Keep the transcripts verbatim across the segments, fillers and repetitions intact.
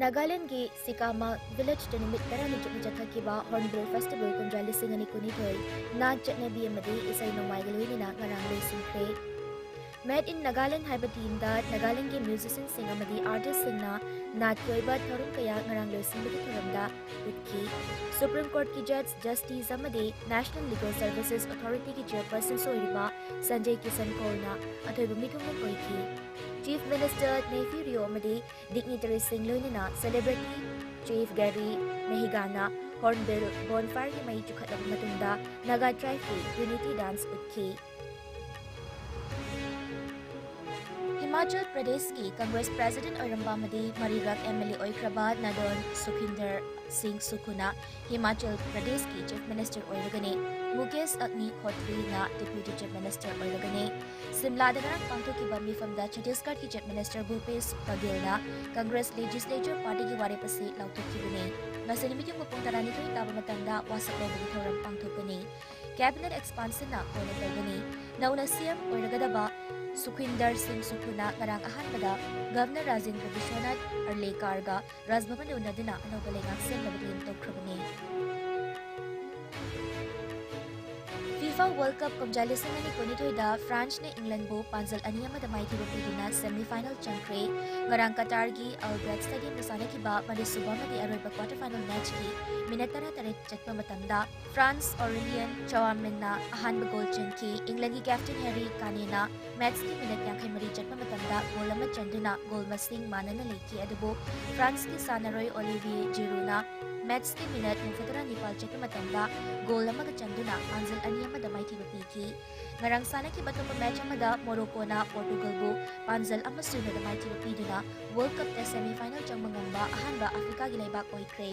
ꯅꯥꯒꯥꯂꯦꯟꯒꯤ ꯁꯤꯀꯥꯃꯥ ꯚꯤꯂꯦꯖꯇ ꯅꯨꯃꯤꯠ ꯇꯔꯥꯅꯤ ꯆꯨꯞꯅ ꯆꯠꯊꯈꯤꯕ ꯍꯣꯔꯟꯕꯤꯜ ꯐꯦꯁꯇꯤꯚꯦꯜ ꯀꯨꯝꯖꯥ ꯂꯤꯁꯤꯡ ꯑꯅꯤ ꯀꯨꯟꯅꯤꯊꯣꯏ ꯅꯥꯠ ꯆꯠꯅꯕꯤ ꯑꯃꯗꯤ ꯏꯁꯩ ꯅꯣꯡꯃꯥꯏꯒ ꯂꯣꯏꯅꯅ ꯉꯔꯥꯡ ꯂꯣꯏꯁꯤꯟꯈ꯭ꯔꯦ꯫ Made in Nagaland ꯍꯥꯏꯕ ꯊꯤꯝꯗ ꯅꯥꯒꯥꯂꯦꯟꯒꯤ ꯃ꯭ꯌꯨꯖꯤꯁꯤꯌꯟꯁꯤꯡ ꯑꯃꯗꯤ ꯑꯥꯔꯇꯤꯁꯁꯤꯡꯅ ꯅꯥꯠꯀꯤ ꯑꯣꯏꯕ ꯊꯧꯔꯝ ꯀꯌꯥ ꯉꯔꯥꯡ ꯂꯣꯏꯁꯤꯟꯕꯒꯤ ꯊꯧꯔꯝꯗ ꯎꯠꯈꯤ꯫ ꯁꯨꯄ꯭ꯔꯤꯝ ꯀꯣꯔꯠꯀꯤ ꯖꯖ ꯖꯁꯇꯤꯁ ꯑꯃꯗꯤ ꯅꯦꯁꯅꯦꯜ ꯂꯤꯒꯦꯜ ꯁꯔꯚꯤꯁꯦꯁ ꯑꯣꯊꯣꯔꯤꯇꯤꯒꯤ ꯆꯤꯌꯔꯄꯔꯁꯟꯁꯨ ꯑꯣꯏꯔꯤꯕ ꯁꯟꯖꯌ ꯀꯤꯁꯟ ꯀꯧꯜꯅ ꯑꯊꯣꯏꯕ ꯃꯤꯊꯨꯡꯂꯦꯟ ꯑꯣꯏꯈꯤ꯫ ꯆꯤꯐ ꯃꯤꯅꯤꯁꯇꯔ ꯅꯦꯐꯤ ꯔꯤꯑꯣ ꯑꯃꯗꯤ ꯗꯤꯒꯅꯤꯇꯔꯤꯁꯤꯡ ꯂꯣꯏꯅꯅ ꯁꯦꯂꯦꯕ꯭ꯔꯤꯇꯤ ꯆꯤꯐ ꯒꯦꯔꯤ ꯃꯦꯍꯤꯒꯥꯅ ꯍꯣꯔꯟꯕꯤꯜ ꯕꯣꯟꯐꯥꯌꯔꯒꯤ ꯃꯩ ꯆꯨꯈꯠꯂꯕ ꯃꯇꯨꯡꯗ ꯅꯥꯒꯥ ꯇ꯭ꯔꯥꯏꯕꯀꯤ ꯌꯨꯅꯤꯇꯤ ꯗꯥꯟꯁ ꯎꯠꯈꯤ꯫ ꯍꯤꯃꯥꯆꯜ ꯄ꯭ꯔꯗꯦꯁꯀꯤ ꯀꯪꯒ꯭ꯔꯦꯁ ꯄ꯭ꯔꯦꯁꯤꯗꯦꯟꯠ ꯑꯣꯏꯔꯝꯕ ꯑꯃꯗꯤ ꯃꯔꯤꯔꯛ ꯑꯦꯝ ꯑꯦꯜ ꯑꯦ ꯑꯣꯏꯈ꯭ꯔꯕ ꯅꯗꯣꯟ ꯁꯨꯈꯤꯟꯗꯔ ꯁꯤꯡ ꯁꯨꯈꯨꯅ ꯍꯤꯃꯥꯆꯜ ꯄ꯭ꯔꯗꯦꯁꯀꯤ ꯆꯤꯐ ꯃꯤꯅꯤꯁꯇꯔ ꯑꯣꯏꯔꯒꯅꯤ꯫ ꯃꯨꯀꯦꯁ ꯑꯒꯅꯤ ꯈꯣꯇ꯭ꯔꯤꯅ ꯗꯦꯄ꯭ꯌꯨꯇꯤ ꯆꯤꯐ ꯃꯤꯅꯤꯁꯇꯔ ꯑꯣꯏꯔꯒꯅꯤ꯫ ꯁꯤꯝꯂꯥꯗ ꯉꯔꯥꯡ ꯄꯥꯡꯊꯣꯛꯈꯤꯕ ꯃꯤꯐꯝꯗ ꯆꯇꯤꯁꯒꯔꯒꯤ ꯆꯤꯐ ꯃꯤꯅꯤꯁꯇꯔ ꯚꯨꯄꯦꯁ ꯕꯘꯦꯜꯅ ꯀꯪꯒ꯭ꯔꯦꯁ ꯂꯦꯖꯤꯁꯂꯦꯆꯔ ꯄꯥꯔꯇꯤꯒꯤ ꯋꯥꯔꯦꯞ ꯑꯁꯤ ꯂꯥꯎꯊꯣꯛꯈꯤꯕꯅꯤ꯫ ꯉꯁꯤ ꯅꯨꯃꯤꯠ ꯌꯨꯡꯕ ꯄꯨꯡ ꯇꯔꯥꯅꯤꯊꯣꯏ ꯇꯥꯕ ꯃꯇꯝꯗ ꯋꯥꯁꯛ ꯂꯧꯕꯒꯤ ꯊꯧꯔꯝ ꯄꯥꯡꯊꯣꯛꯀꯅꯤ꯫ ꯀꯦꯕꯤꯅꯦꯠ ꯑꯦꯛꯁꯄꯥꯟꯁꯟꯅ ꯀꯣꯟꯅ ꯇꯧꯒꯅꯤ꯫ ꯅꯧꯅ ꯁꯤ ꯑꯦꯝ ꯑꯣꯏꯔꯒꯗꯕ ꯁꯨꯈ꯭ꯋꯤꯟꯗꯔ ꯁꯤꯡ ꯁꯨꯈꯨꯅ ꯉꯔꯥꯡ ꯑꯍꯥꯟꯕꯗ ꯒꯚꯔꯅꯔ ꯔꯥꯖꯦꯟꯗ꯭ꯔ ꯕꯤꯁ꯭ꯋꯅꯥꯊ ꯑꯔꯂꯦꯀꯥꯔꯒ ꯔꯥꯖꯚꯕꯟꯗ ꯎꯅꯗꯨꯅ ꯑꯅꯧꯕ ꯂꯩꯉꯥꯛ ꯁꯦꯝꯅꯕ ꯀ꯭ꯂꯦꯝ ꯇꯧꯈ꯭ꯔꯕꯅꯤ꯫ ꯐꯤꯐꯥ ꯋꯥꯔꯜꯗ ꯀꯞ ꯀꯨꯝꯖꯥ ꯂꯤꯁꯤꯡ ꯑꯅꯤ ꯀꯨꯟꯅꯤꯊꯣꯏꯗ ꯐ꯭ꯔꯥꯟꯁꯅ ꯏꯪꯂꯦꯟꯕꯨ ꯄꯥꯟꯖꯜ ꯑꯅꯤ ꯑꯃꯗ ꯃꯥꯏꯊꯤꯕ ꯄꯤꯗꯨꯅ ꯁꯦꯃꯤ ꯐꯥꯏꯅꯦꯜ ꯆꯪꯈ꯭ꯔꯦ꯫ ꯉꯔꯥꯡ ꯀꯇꯥꯔꯒꯤ ꯑꯜ ꯕꯦꯠ ꯁ꯭ꯇꯦꯗꯤꯌꯝꯗ ꯁꯥꯟꯅꯈꯤꯕ ꯃꯔꯤꯁꯨꯕ ꯑꯃꯗꯤ ꯑꯔꯣꯏꯕ ꯀ꯭ꯋꯥꯔꯇꯔ ꯐꯥꯏꯅꯦꯜ ꯃꯦꯆꯀꯤ ꯃꯤꯅꯠ ꯇꯔꯥꯇꯔꯦꯠ ꯆꯠꯄ ꯃꯇꯝꯗ ꯐ꯭ꯔꯥꯟꯁ ꯑꯣꯔꯦꯂꯤꯌꯟ ꯆꯧꯋꯥꯃꯦꯟꯅ ꯑꯍꯥꯟꯕ ꯒꯣꯜ ꯆꯟꯈꯤ꯫ ꯏꯪꯂꯦꯟꯒꯤ ꯀꯦꯞꯇꯦꯟ ꯍꯦꯔꯤ ꯀꯥꯅꯦꯅ ꯃꯦꯆꯀꯤ ꯃꯤꯅꯠ ꯌꯥꯡꯈꯩ ꯃꯔꯤ ꯆꯠꯄ ꯃꯇꯝꯗ ꯒꯣꯜ ꯑꯃ ꯆꯟꯗꯨꯅ ꯒꯣꯜ ꯃꯁꯤꯡ ꯃꯥꯟꯅꯅ ꯂꯩꯈꯤ꯫ ꯑꯗꯨꯕꯨ ꯐ꯭ꯔꯥꯟꯁꯀꯤ ꯁꯥꯟꯅꯔꯣꯏ ꯑꯣꯂꯤꯚꯤꯌꯦ ꯖꯤꯔꯨꯅ ꯃꯦꯆꯀꯤ ꯃꯤꯅꯠ ꯍꯨꯝꯐꯨꯇꯔꯥ ꯅꯤꯄꯥꯜ ꯆꯠꯄ ꯃꯇꯝꯗ ꯒꯣꯜ ꯑꯃꯒ ꯆꯟꯗꯨꯅ ꯄꯥꯟꯖꯜ ꯑꯅꯤ ꯑꯃꯗ ꯃꯥꯏꯊꯤꯕ ꯄꯤꯈꯤ꯫ ꯉꯔꯥꯡ ꯁꯥꯟꯅꯈꯤꯕ ꯑꯇꯣꯞꯄ ꯃꯦꯆ ꯑꯃꯗ ꯃꯣꯔꯣꯀꯣꯅ ꯄꯣꯔꯇꯨꯒꯜꯕꯨ ꯄꯥꯟꯖꯜ ꯑꯃ ꯁꯣꯏꯅꯗ ꯃꯥꯏꯊꯤꯕ ꯄꯤꯗꯨꯅ ꯋꯥꯔꯜꯗ ꯀꯞꯇ ꯁꯦꯃꯤ ꯐꯥꯏꯅꯦꯜ ꯆꯪꯕ ꯉꯝꯕ ꯑꯍꯥꯟꯕ ꯑꯐ꯭ꯔꯤꯀꯥꯒꯤ ꯂꯩꯕꯥꯛ ꯑꯣꯏꯈ꯭ꯔꯦ꯫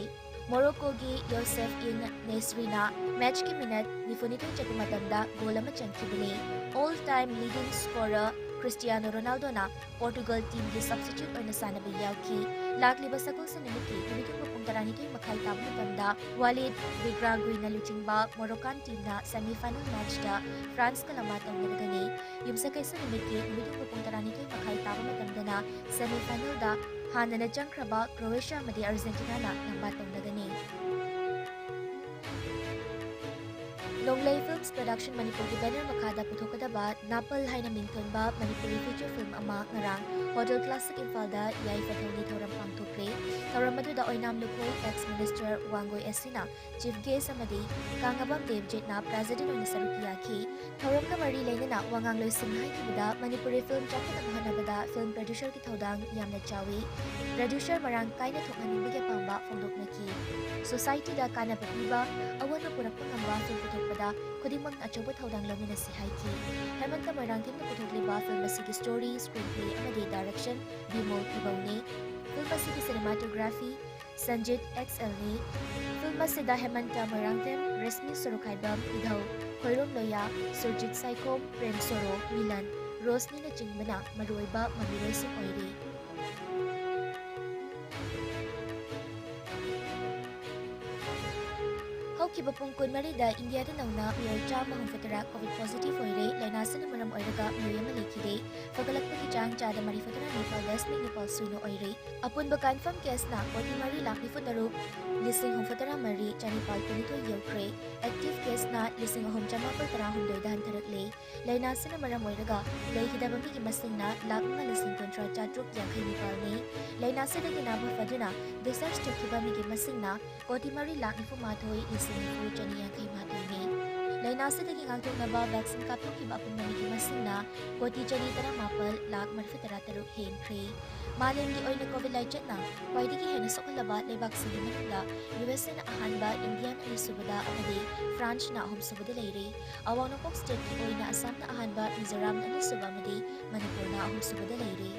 ꯃꯣꯔꯣꯀꯣꯒꯤ ꯌꯣꯁꯦꯐ ꯏꯟ ꯅꯦꯁꯔꯤꯅ ꯃꯦꯆꯀꯤ ꯃꯤꯅꯠ ꯅꯤꯐꯨꯅꯤꯊꯣꯏ ꯆꯠꯄ ꯃꯇꯝꯗ ꯒꯣꯜ ꯑꯃ ꯆꯟꯈꯤꯕꯅꯤ꯫ All time leading scorer Cristiano ꯔꯣꯅꯥꯜꯗꯣꯅ ꯄꯣꯔꯇꯨꯒꯜ ꯇꯤꯝꯒꯤ ꯁꯕꯁꯇꯤꯇ꯭ꯌꯨꯠ ꯑꯣꯏꯅ ꯁꯥꯟꯅꯕ ꯌꯥꯎꯈꯤ꯫ ꯂꯥꯛꯂꯤꯕ ꯁꯒꯣꯜꯁꯦꯟ ꯅꯨꯃꯤꯠꯀꯤ ꯅꯨꯃꯤꯠ ꯌꯨꯡꯕ ꯄꯨꯡ ꯇꯔꯥꯅꯤꯊꯣꯏ ꯃꯈꯥꯏ ꯇꯥꯕ ꯃꯇꯝꯗ ꯋꯥꯂꯤꯗ ꯔꯤꯒ꯭ꯔꯥꯒꯨꯏꯅ ꯂꯨꯆꯤꯡꯕ ꯃꯣꯔꯣꯀꯥꯟ ꯇꯤꯝꯅ ꯁꯦꯃꯤ ꯐꯥꯏꯅꯦꯜ ꯃꯦꯆꯇ ꯐ꯭ꯔꯥꯟꯁꯀ ꯂꯝꯕꯥ ꯇꯧꯅꯔꯒꯅꯤ꯫ ꯌꯨꯝꯁꯀꯩꯁ ꯅꯨꯃꯤꯠꯀꯤ ꯅꯨꯃꯤꯠ ꯌꯨꯡꯕ ꯄꯨꯡ ꯇꯔꯥꯅꯤꯊꯣꯏ ꯃꯈꯥꯏ ꯇꯥꯕ ꯃꯇꯝꯗꯅ ꯁꯦꯃꯤ ꯐꯥꯏꯅꯦꯜꯗ ꯍꯥꯟꯅꯅ ꯆꯪꯈ꯭ꯔꯕ Croatia ꯑꯃꯗꯤ Argentinaꯅ ꯂꯝꯕꯥ ꯇꯧꯅꯒꯅꯤ꯫ ꯅꯣꯡꯂꯩ Films Production ꯃꯅꯤꯄꯨꯔꯒꯤ banner ꯃꯈꯥꯗ ꯄꯨꯊꯣꯛꯀꯗꯕ ꯅꯥꯄꯜ ꯍꯥꯏꯅ ꯃꯤꯡꯊꯣꯟꯕ ꯃꯅꯤꯄꯨꯔꯤ feature film ꯑꯃ ꯉꯔꯥꯡ Hotel Classic ꯏꯝꯐꯥꯜꯗ ꯌꯥꯏꯐ ꯊꯧꯅꯤ ꯊꯧꯔꯝ ꯄꯥꯡꯊꯣꯛꯈ꯭ꯔꯦ꯫ ꯊꯧꯔꯝ ꯑꯗꯨꯗ ꯑꯣꯏꯅꯥꯝ ꯂꯨꯈꯣꯏ ex Minister ꯋꯥꯡꯒꯣꯏ ꯑꯦꯁ ꯁꯤꯅ chief guest ꯑꯃꯗꯤ ꯀꯥꯡꯉꯕꯝ ꯗꯦꯕꯖꯤꯠꯅ president ꯑꯣꯏꯅ ꯁꯔꯨꯛ ꯌꯥꯈꯤ꯫ ꯊꯧꯔꯝꯒ ꯃꯔꯤ ꯂꯩꯅꯅ ꯋꯥꯉꯥꯡꯂꯣꯏꯁꯤꯡꯅ ꯍꯥꯏꯈꯤꯕꯗ ꯃꯅꯤꯄꯨꯔꯤ film ꯆꯥꯎꯈꯠꯅꯕ ꯍꯣꯠꯅꯕꯗ film producerꯒꯤ ꯊꯧꯗꯥꯡ ꯌꯥꯝꯅ ꯆꯥꯎꯏ꯫ Producer ꯃꯔꯥꯡ ꯀꯥꯏꯅ ꯊꯣꯛꯍꯟꯅꯤꯡꯕꯒꯤ ꯑꯄꯥꯝꯕ ꯐꯣꯡꯗꯣꯛꯅꯈꯤ꯫ Societyꯗ ꯀꯥꯟꯅꯕ ꯄꯤꯕ, ꯑꯑꯣꯟꯕ ꯄꯨꯔꯛꯄ ꯉꯝꯕ film ꯄꯨꯊꯣꯛꯄꯗ ꯈꯨꯗꯤꯡꯃꯛꯅ ꯑꯆꯧꯕ ꯊꯧꯗꯥꯡ ꯂꯧꯃꯤꯟꯅꯁꯤ ꯍꯥꯏꯈꯤ꯫ ꯍꯦꯃꯟꯇ ꯃꯣꯏꯔꯥꯡꯊꯦꯝꯅ ꯄꯨꯊꯣꯛꯂꯤꯕ film ꯑꯁꯤꯒꯤ story, screenplay ꯑꯃꯗꯤ direction ꯕꯤꯃꯣꯜ ꯏꯕꯧꯅꯤ꯫ Film ꯑꯁꯤꯒꯤ cinematography ꯁꯟꯖꯤꯠ ꯑꯦꯛꯁ ꯑꯦꯜꯅꯤ꯫ Film ꯑꯁꯤꯗ ꯍꯦꯃꯟꯇ ꯃꯣꯏꯔꯥꯡꯊꯦꯝ, ꯔꯦꯁꯃꯤ ꯁꯣꯔꯣꯈꯥꯏꯕꯝ, ꯏꯙꯧ ꯈꯣꯏꯔꯣꯝ ꯂꯣꯌꯥ, ꯁꯨꯔꯖꯤꯠ ꯁꯥꯏꯈꯣꯝ, ꯄ꯭ꯔꯦꯝ ꯁꯣꯔꯣ, ꯃꯤꯂꯟ, ꯔꯣꯁꯅꯤꯅꯆꯤꯡꯕꯅ ꯃꯔꯨꯑꯣꯏꯕ ꯃꯃꯤꯔꯣꯏꯁꯤꯡ ꯑꯣꯏꯔꯤ꯫ ꯍꯧꯈꯤꯕ ꯄꯨꯡ ꯀꯨꯟꯃꯔꯤꯗ ꯏꯟꯗꯤꯌꯥꯗ ꯅꯧꯅ ꯃꯤꯑꯣꯏ ꯆꯥꯝꯃ ꯍꯨꯝꯐꯨꯇꯔꯥ COVID positive ꯑꯣꯏꯔꯦ꯫ ꯂꯥꯏꯅꯥꯁꯤꯅ ꯃꯔꯝ ꯑꯣꯏꯔꯒ ꯃꯤꯑꯣꯏ ꯑꯃ ꯂꯩꯈꯤꯗꯦ꯫ ꯐꯒꯠꯂꯛꯄꯒꯤ ꯆꯥꯡ ꯆꯥꯗ ꯃꯔꯤꯐꯨꯇꯔꯥ ꯅꯤꯄꯥꯜ ꯗꯁꯃꯤꯛ ꯅꯤꯄꯥꯜ ꯁꯨꯏꯅ ꯑꯣꯏꯔꯦ꯫ ꯑꯄꯨꯟꯕ confirm caseꯅ ꯀꯣꯇꯤ ꯃꯔꯤ ꯂꯥꯈ ꯅꯤꯐꯨ ꯇꯔꯨꯛ ꯂꯤꯁꯤꯡ ꯍꯨꯝꯐꯨꯇꯔꯥ ꯃꯔꯤ ꯆꯅꯤꯄꯥꯜ ꯀꯨꯟꯅꯤꯊꯣꯏ ꯌꯧꯈ꯭ꯔꯦ꯫ Active caseꯅ ꯂꯤꯁꯤꯡ ꯑꯍꯨꯝ ꯆꯃꯥꯄꯜ ꯇꯔꯥꯍꯨꯝꯗꯣꯏꯗ ꯍꯟꯊꯔꯛꯂꯦ꯫ ꯂꯥꯏꯅꯥꯁꯤꯅ ꯃꯔꯝ ꯑꯣꯏꯔꯒ ꯂꯩꯈꯤꯗꯕ ꯃꯤꯒꯤ ꯃꯁꯤꯡꯅ ꯂꯥꯈ ꯃꯉꯥ ꯂꯤꯁꯤꯡ ꯀꯨꯟꯊ꯭ꯔꯥ ꯆꯥꯇ꯭ꯔꯨꯛ ꯌꯥꯡꯈꯩ ꯅꯤꯄꯥꯜꯅꯤ꯫ ꯂꯥꯏꯅꯥꯁꯤꯗꯒꯤ ꯅꯥꯕ ꯐꯗꯨꯅ discharge ꯇꯧꯈꯤꯕ ꯃꯤꯒꯤ ꯃꯁꯤꯡꯅ ꯀꯣꯇꯤ ꯃꯔꯤ ꯂꯥꯈ ꯅꯤꯐꯨ ꯃꯥꯊꯣꯏ ꯂꯤꯁꯤꯡ ꯅꯤꯐꯨ ꯆꯅꯤ ꯌꯥꯡꯈꯩ ꯃꯥꯊꯣꯏꯅꯤ꯫ ꯂꯥꯏꯅꯥꯁꯤꯗꯒꯤ ꯉꯥꯛꯊꯣꯛꯅꯕ vaccine ꯀꯥꯞꯊꯣꯛꯈꯤꯕ ꯑꯄꯨꯟꯕ ꯃꯤꯒꯤ ꯃꯁꯤꯡꯅ ꯀꯣꯇꯤ ꯆꯅꯤ ꯇꯔꯥꯃꯥꯄꯜ ꯂꯥꯈ ꯃꯔꯤꯐꯨ ꯇꯔꯥ ꯇꯔꯨꯛ ꯍꯦꯟꯈ꯭ꯔꯦ꯫ ꯃꯥꯂꯦꯝꯒꯤ ꯑꯣꯏꯅ COVID ꯂꯥꯏꯆꯠꯅ ꯈ꯭ꯋꯥꯏꯗꯒꯤ ꯍꯦꯟꯅ ꯁꯣꯛꯍꯜꯂꯕ ꯂꯩꯕꯥꯛꯁꯤꯡꯒꯤ ꯃꯅꯨꯡꯗ USAꯅ ꯑꯍꯥꯟꯕ, ꯏꯟꯗꯤꯌꯥꯅ ꯑꯅꯤꯁꯨꯕꯗ ꯑꯃꯗꯤ ꯐ꯭ꯔꯥꯟꯁꯅ ꯑꯍꯨꯝꯁꯨꯕꯗ ꯂꯩꯔꯦ꯫ ꯑꯋꯥꯡ ꯅꯣꯡꯄꯣꯛ stateꯀꯤ ꯑꯣꯏꯅ ꯑꯁꯥꯝꯅ ꯑꯍꯥꯟꯕ, ꯃꯤꯖꯣꯔꯥꯝꯅ ꯑꯅꯤꯁꯨꯕ ꯑꯃꯗꯤ ꯃꯅꯤꯄꯨꯔꯅ ꯑꯍꯨꯝꯁꯨꯕꯗ ꯂꯩꯔꯦ꯫